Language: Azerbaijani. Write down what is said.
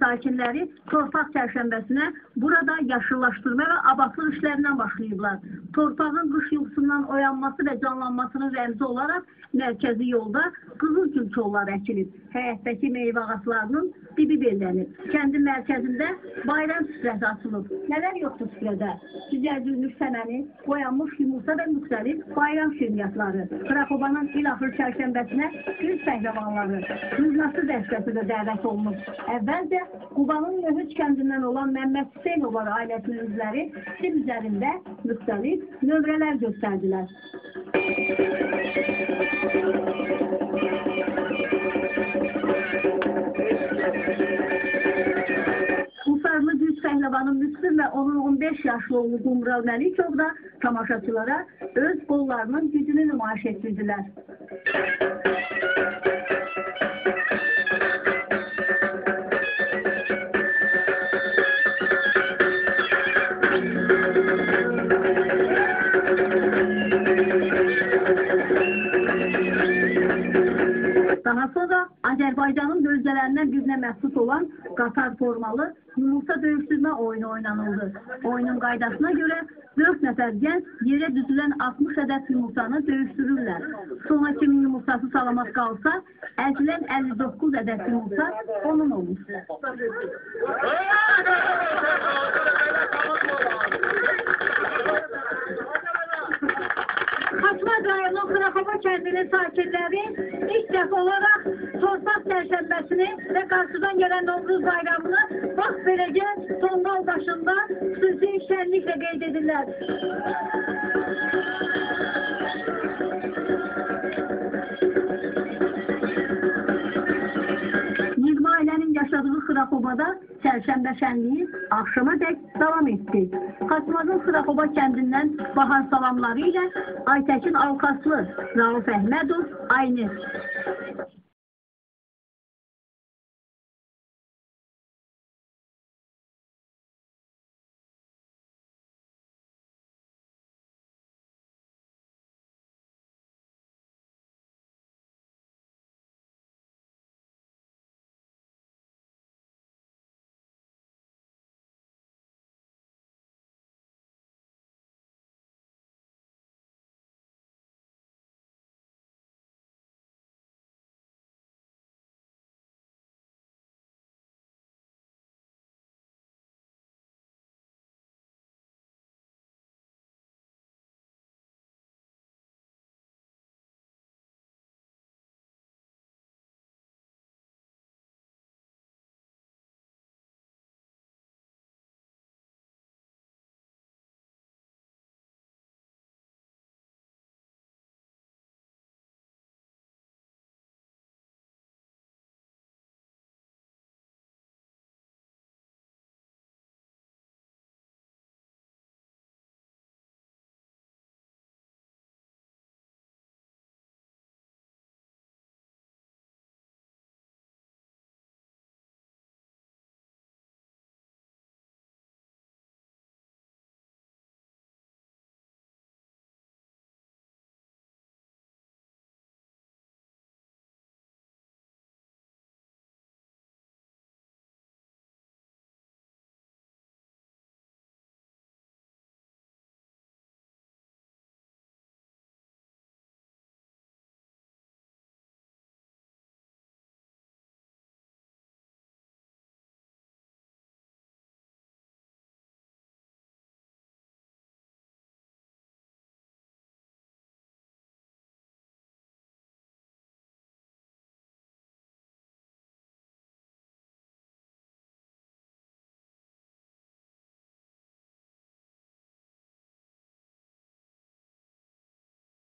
sakinləri torpaq çərşənbəsinə burada yaşıllaşdırma və abadlıq işlərindən başlayıblar. Torpağın qış yuxusundan oyanması və canlanmasının rəmzi olaraq mərkəzi yolda qızıl gül kolları əkilib. Həyətdəki meyvə ağaclarının dibi bellənib. Kəndin mərkəzində bayram süfrəsi açılıb. Nələr yoxdur süfrədə? Düzəldilmiş səməni, boyanmış yumurta və müxtəlif bayram şirniyyatları. Xıraxobanın il axır çərşənbəsinə gül pəhləvanları, zurnası dəstəsi də dəvət olunub. Əvvəlcə Qubanın Möhüc kəndindən olan Məmməd Hüseynovlar ailəsinin üzvləri sim üzərində müxtəlif nömrələr göstərdilər. Qusarlı güc pəhləvanı Müslüm və onun 15 yaşlı oğlu Qumral Məlikov da tamaşaçılara öz qollarının gücünü nümayiş etdirdilər. Daha sonra Azərbaycanın bölgələrindən birinə məxsus olan qatar formalı yumurta döyüşdürmə oyunu oynanıldı. Oyunun qaydasına görə 4 nəfər gənc yerə düzülən 60 ədəd yumurtanı döyüşdürürlər. Sona kimin yumurtası salamat qalsa, əzilən 59 ədəd yumurta onun olur. Xaçmaz rayonunun Xıraxoba kəndinin sakinləri ilk dəfə olaraq torpaq çərşənbəsini və qarşıdan gələn Novruz bayramını bax beləcə tonqal başında xüsusi şənliklə qeyd edirlər. Yaşadığı Xıraxobada çərşənbə şənliyi axşama dək davam etdi. Xaçmazın Xıraxoba kəndindən bahar salamları ilə Aytəkin Alkaslı, Rauf Əhmədov, Aynur.